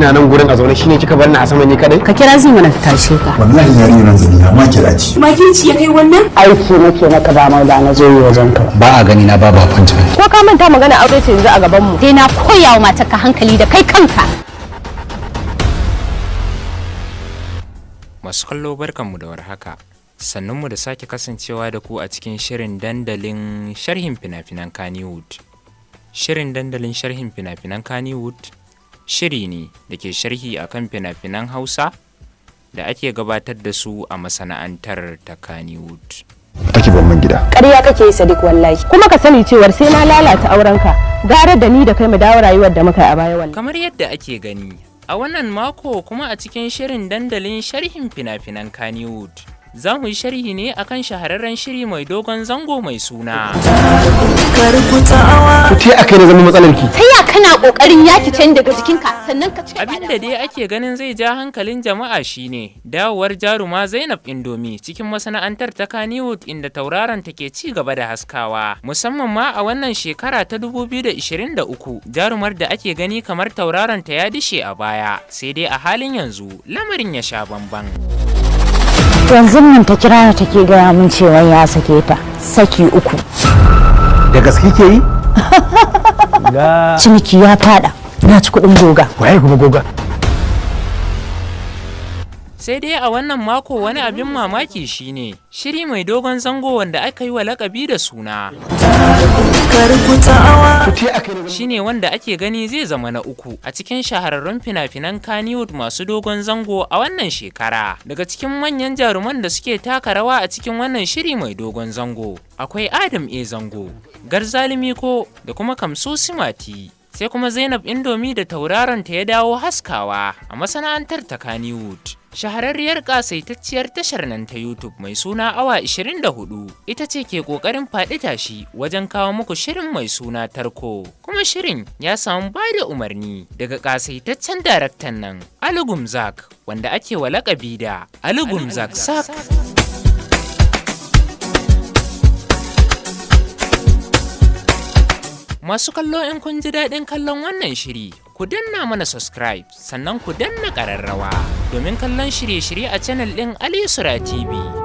Ina nan gurin a zaune, shine kika bar ni a sama ni kadai. Ka kira zai mana ta tashe ka. Wallahi yarinyar nan Zaliha ma kira ce. Makirci ya kai wannan? Aiki nake maka, ba maula na zo yi wajen ka. Ba a gani na babu appointment. Ko ka manta magana aure ce yanzu a gaban mu? Sai na koya wa matarka hankali da kai kanka. Masu kallo, barkanmu da warhaka. Sannunmu da sake kasancewa da ku a cikin shirin dandalin sharhin fina-finan Kannywood. Shirin dandalin sharhin fina-finan Kannywood shiri ne da ke sharhi akan fina-finan Hausa da ake gabatar da su a masana'antar ta Kannywood. Take ban man gida. Ƙarya kake yi, Sadiq, wallahi. Kuma ka sani cewar sai na lalata aurenka. Gara da ni da kai mu dawo rayuwar da muka yi a baya, wallahi. Kamar yadda ake gani, a wannan mako kuma a cikin shirin dandalin sharhin fina-finan Kannywood, za mu yi sharhi ne akan shahararren shiri mai dogon zango mai suna. To te akai na zama matsalar ki? Ta ya kana kokarin yaki can daga jikinka, sannan ka ce Abin da dai ake ganin zai ja hankalin jama'a shine dawowar jaruma Zainab Indomi cikin masana'antar ta Kannywood, inda tauraron ta ke ci gaba da haskawa. Musamman ma a wannan shekara ta 2023, jarumar da ake gani kamar tauraron ta ya dishe a baya, sai dai a halin yanzu lamarin ya sha bamban. Yanzu nan ta kira ni take gaya min cewa ya sake ta saki uku. Da gaske ke yi? Ciniki ya fada, na ci kuɗin goga. Waye kuma goga? Sai dai a wannan mako wani abin mamaki shine shiri mai dogon zango wanda aka yi wa lakabi da suna To te akai na zama shine wanda ake gani zai zama na uku a cikin shahararrun fina-finan Kannywood masu dogon zango a wannan shekara. Daga cikin manyan jaruman da suke taka rawa a cikin wannan shiri mai dogon zango akwai Adam A Zango, Garzali Miko da kuma Kamsu Simati. Sai kuma Zainab Indomi da tauraron ta ya dawo haskawa a masana'antar ta Kannywood. Shahararriyar kasaitacciyar tashar nan ta YouTube mai suna Awa 24 ita ce ke kokarin faɗi tashi wajen kawo muku shirin mai suna Tarko. Kuma shirin ya samu ba da umarni daga kasaitaccen daraktan nan Ali Gumzak, wanda ake wa lakabi da Ali Gumzak Sak. Masu kallo, in kun ji daɗin kallon wannan shiri, ku danna mana subscribe, sannan ku danna ƙararrawa domin kallon shirye-shirye a channel ɗin Ali Sura TV.